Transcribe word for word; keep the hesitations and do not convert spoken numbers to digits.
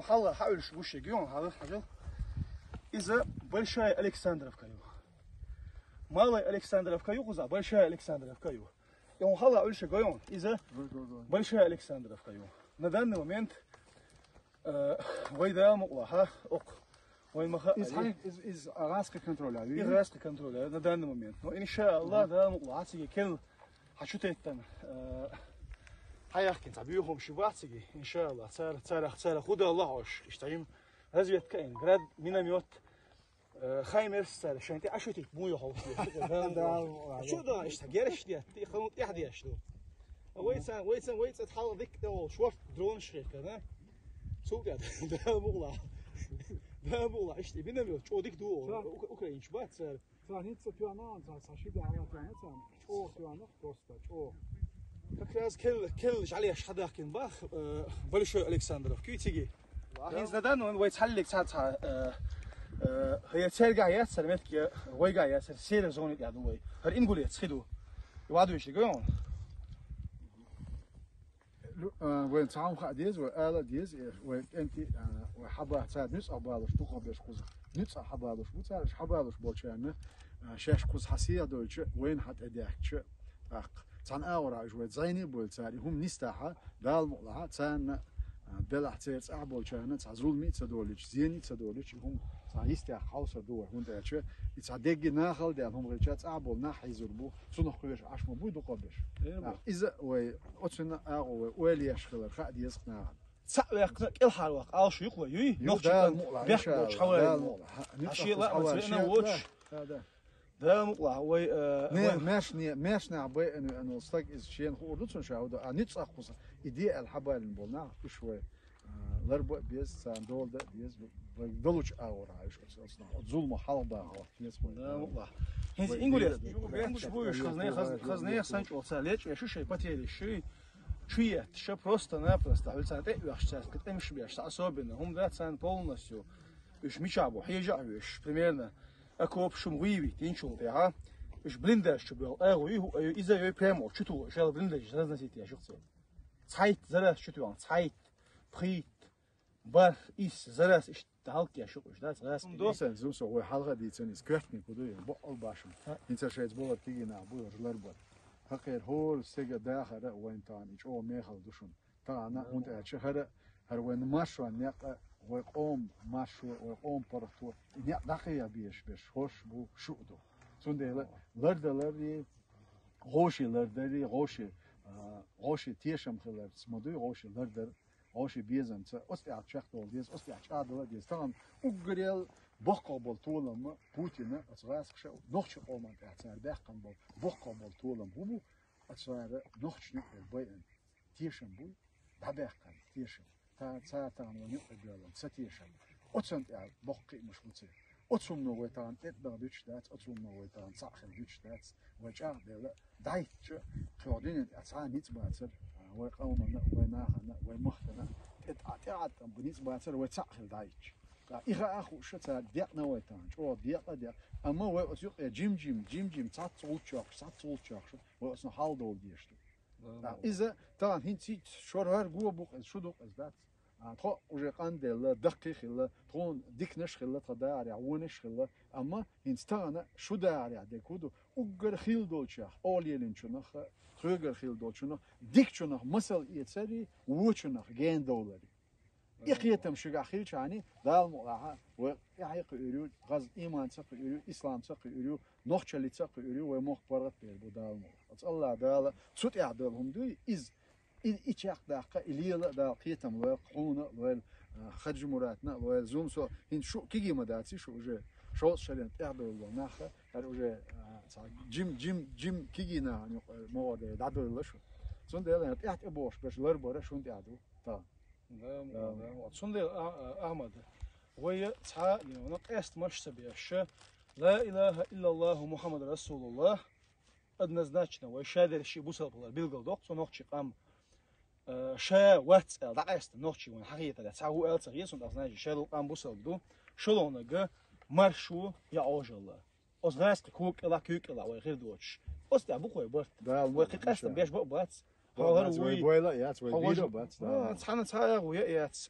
Хьалха хьаьвсаш гуш ю, хьалха хьажал. Иза Большая Александровка ю. Малая Александровка ю, кхуза Большая Александровка ю. И он хьалха хьаьвсаш гуш ю, иза Большая Александровка ю. На данный момент, э, вай Дала мукъалахь, ха, ок. Вай маха Из али. Хьай, из, из гӀаскхи контроля, И ви? ГӀаскхи контроля на данный момент. Но, иншааллах, Дала мукъалахь, цига кел хьачу теттан, э, хьаяхкин цхьа бюхум ши бац цига, иншааллах, цар, цар, цар худа Аллах ош, иштта им разведка ин, град, миномет, э, хаймерс цар, шайн тӀе ашутик, му ю хьо. Да, А чу да, иштта герш де, ти ханут тӀе деш ду. А вайца, вайца, вайца хьал дик да ол, шорт дрон шрека, да? Султят, Дала мукъалахь. Дала мукъалахь, иштта миномет, чу дик ду ол. Ша. Ук-, украинч бац цар. Цхьа ницца тоьна, цхьа, цхьа ши дагӀа тоьна, цхьа чӀогӀа тоьна, просто чӀогӀа. Как раз кел, кел жалеш хьадахкин бах, э, Большой Александров, куьйциги. Ахин задан, он вай цхьаллик цхьа, цхьа, э, э, хая церга яцар, метки вайга яцар, серия зоны тӀа ду вай. Хар ингулец хиду. Ваду иши гон. Лу-, а, вайн цхьа хӀума хаа деза, вай ала деза, э, вай кӀентий, а, вай хьаба цара нуьцкъах балуш дукхагӀберш кхуза. Нуьцкъах хьабалуш бу цара, уьш хьабалуш болчарна, а, шаьш кхуза хьасиха дойтуш, вайна хьатӀедаьхкича, тӀаккха. Цхьана агӀора уьш вай зӀене а бойла цара, и хӀума нисдахьа, Дала мукъалахь, царна, а, делахь церан цӀахь болчарна, цхьа зуламе а ца долуьйтуш, зене а ца долуьйтуш, и хӀума цхьа йистехь хьовсур ду вай, хӀунда аьлча, и цхьа дегги нахала даьлла хӀума хилча, цӀахь болу нах хьийзур бу, цунах кхоьруш Ӏаш ма буй дукхагӀберш. Э, бу. А, иза вай, оцунна агӀо вай, ойла еш хилар, хаа деза нахана. Цхьаъ ваьккхина, кӀелхьарваккха Ӏалашо юкъа вай, юй? Ю, нохчи Дала кӀан мукъалахь, бехк долчу иншаллах, хьаваьлла. Дала мукъалахь. Хьа-, Аш е лаъ вац веана вочу. Да, да. Дала мукъалахь, вай, э, Не, вай маьш-, не, маьшнахь байъина веана волу стаг иза шена хуур ду цунна ша хӀу ду, а нуьцкъах кхуза и де аьлла хьабалийна болу нах, уьш вай, э, ларба а беза, царна дола дан а деза, вай долучу агӀора уьш оцу, оцу нах, оцу зуламах хьалха баха хӀоттаеза вай. Дала мукъалахь. ХӀинца Вай ингулец, дийна ингулец, вай бу уьш, хазне, хаз-, хазне, сан чӀогӀа ца лечкъа, шу шай потеряш, шуй. Чу етташ, просто-напросто, хьуьлцана тӀе а оьхуш, цаьрца тӀемаш беш, особенно, хӀума дац царна полностью. Уьш мичахь бу, хьежа а вуьш, примерно, окоп шум гӀийвит, инчул тӀаьхьа. Уьш блиндаж чу боьлху, агӀо ю, хӀу а ю, иза а ю, прямо чу туху, шаьлла блиндаж разносить еш юхцел. Цхьайтта зарас чу тоьхна, цхьайтта, пхийтта, барх, исс, зарас иштта хьалкхеш юкъуш, дац, гӀаскхи. Досан, зум со, вай хьалха дийцина иза, коьртаниг хӀу ду, бакъал башам. ХӀа. ХӀинца шайца болар кигина а бу, хӀара ларбар. ХӀокхеран хӀора стеган дахар а вайн тахана и чӀогӀа мехала ду шуна. Тахана, хӀунда аьлча хӀара, хӀара вайн маршонан некъ а, вай къоман маршо, вай къоман паргӀато, и некъ дӀакхайкха безаш берш хӀорш бу, шу а ду. Цундела лардаларе, гӀоший лардаре, гӀоший, а, гӀоший тешам хиларца ма дуй, гӀоший лардар, гӀоший безамца, оцу тӀехь чекхдала деза, оцу тӀехь чӀагӀдала а деза. Тахана уггарел боккхагӀа болу толам Путина оцу гӀаскхаша нохчийн къоман тӀехь цара баьккхина болу боккхагӀа болу толам хӀун бу, оцара нохчашна юкъера байина тешам буй, дӀабаьккхина тешам. Та, цара тахана вайна юкъе боьллина ца тешам. Оцунна тӀехь боккха кхиамаш бу церан. Оцу хӀумано вай тахана тӀе а даха дуьтуш дац, оцу хӀумано вай тахана цхьаъ хила дуьтуш дац. Вай чӀагӀделла, дӀайттича, кхин дуьнен тӀехь цхьа а ницкъ бацара, а, вай къомана, вай нахана, вай махкана, тӀе, тӀе, тӀеӀаткъам бу ницкъ бацара, вай цхьаъ хила дӀайттича. Ткъа и хаа а хууш, цара декъна вай тахана, чӀогӀа декъа а декъна. Амма вай оцу юкъе жим-жим, жим-жим, цхьацца гӀулч йоккхуш, цхьацца гӀулч йоккхуш, вай оцунах хьал довла дезаш ду. Ткъа иза тахана хӀинца шорхӀар го бу-кх иза, шу ду-кх иза, дац? А, тхо уже къанделла, даккхий хилла, тхуна диканаш а хилла, тхан даарехь вонаш а хилла, амма хӀинца тахана шу даарехь дерг хӀун ду, уггар хилла долчех, олалелинчунах, тхоьгара хилла долчунах, дикачунах масал эцари, вочунах гена довлари. И кхетам шуьгахь хилчахьана, Дала мукъалахь, вай тӀаьхье кхуьур ю, хаза иманца кхуьур ю, исламца кхуьур ю, нохчаллица кхуьур ю, вай мохк паргӀат бер бу, Дала мукъалахь. Оцу АллахӀ Дала цу тӀехь долу хӀума дуй, иза, и, и чекхдаккха, и лела а Дала кхетам лойла, хьуна а лойла, а, Хаджи-Муратна а лойла, зум со, хӀинца шу киги ма дац, шу уже шовзткъа шарна тӀехь довла нах, хӀара уже, а, цхьа жим, жим, жим кигина нахана юкъа могӀа дӀадовла шу. Цундела тӀехь тӀебогӀуш берш ларбара шуна тӀехь ду. Та. Да, да, да. Цундела, а, а, Ахьмад, вай цхьа а къестамаш ца беш, ла илаха иллаллаху Мухаммад расулуллах, однозначно, вай шадерш ши бусалба хилар билгал доккху, цу нохчийн къам, а, ша вац аьлла дӀакъаьста нохчий вайна хьахетарехь, цхьа хӀу аьлла ца хета суна, тӀаккха, значит, шадолу къам бусалба ду, шолгӀаниг маршо я Ӏожалла. Оцу гӀаскхи кога кӀелахь, куьйга кӀелахь вай хир доцуш. Оцу тӀехь бу-кх вай барт. Дала мукъалахь, вай кхин къастам беш бакъ бац. Хьо хӀара вуй, бойла а яц, вай хьо дийр а бац, хьо цхьана цхьа а гӀу я а яц.